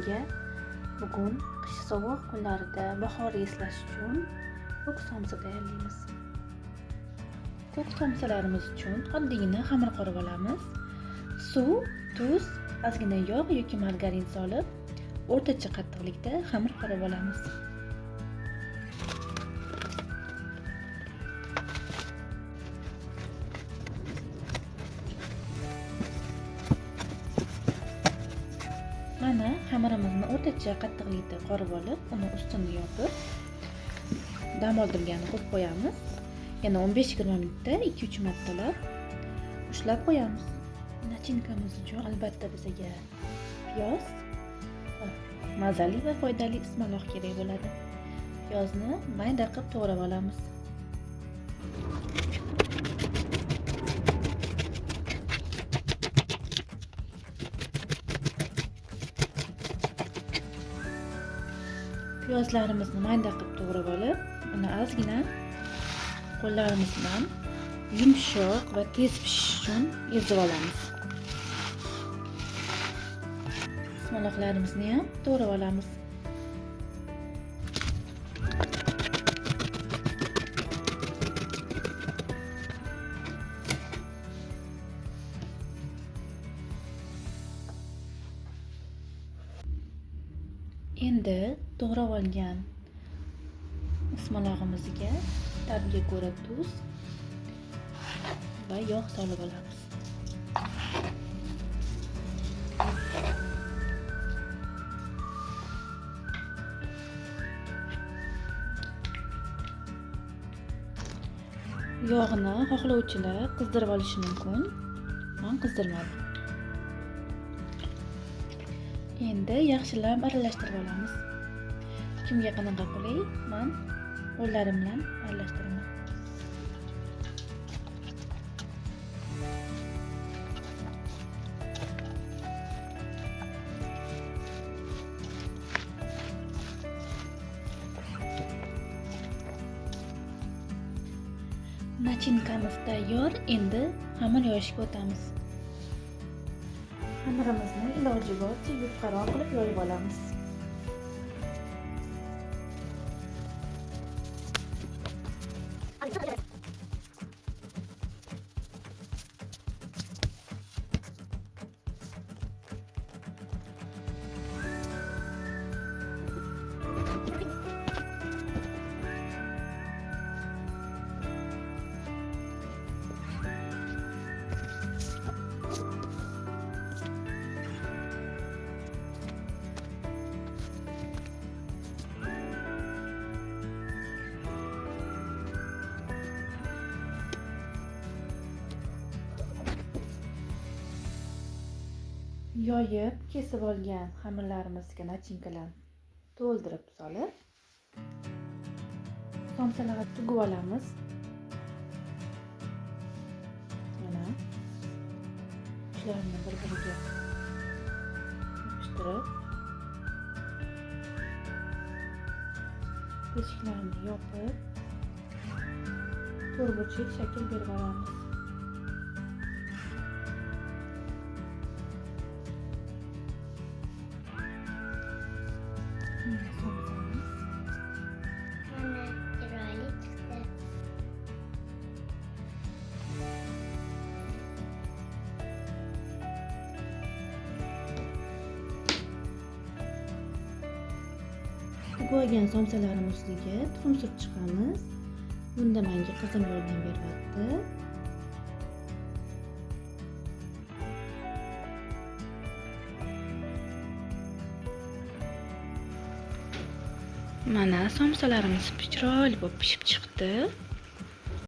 Hammaga bugun qish sovuq kunlarida bahorni eslash uchun ko'k somsa tayyorlaymiz. Ko'k somsalarimiz uchun oddiygina xamir qorib olamiz. Suv, tuz, ozgina yog' yoki margarin solib, o'rtacha qattiqlikda xamir qorib olamiz. Mana xamirimizni o'rtacha qattiqlikda qorib olib, uni ustini yopib, dam oldirgani qo'yib qo'yamiz. Yana 15-20 minutda 2-3 martalab ushlab qo'yamiz. Nachinkamiz uchun albatta bizga piyoz, mazali va foydali ismaloq kerak bo'ladi. Piyozni mayda qilib to'g'rab olamiz. Piyozlarimizni mayda qilib to'g'rab olib, uni ozgina qo'llarimiz bilan yumshoq va tez pishishi uchun ezib olamiz. Ismaloqlarimizni ham to'g'rab olamiz. Endi to'g'rab olgan ismalog'imizga ta'bga ko'ra tuz va yog' solib olamiz. Yog'ni xohlovchilar qizdirib olishi mumkin. Men qizdirmadim. Endi yaxshilab aralashtirib olamiz. Kimga qanaqa qulay, men qo'llarim bilan aralashtiraman. Nachinkamiz tayyor, endi xamir yoyishga o'tamiz. Xamirimizni iloji boricha yupqaroq qilib yoyib olamiz. Yoyib, kesib olgan xamirlarimizga nachinkalarni to'ldirib solib, somsalarga tugib olamiz. Mana shularni bir-biriga yopishtirib, teshiklarni yopib, to'rtburchak shakl berib olamiz. Somsamiz. Mana chiroyli chiqdi. Tugib olgan somsalarimiz ustiga tuxum surib chiqamiz. Bunda menga qizim yordam beryapti. Mana somsalarimiz chiroyli bo'lib pishib chiqdi.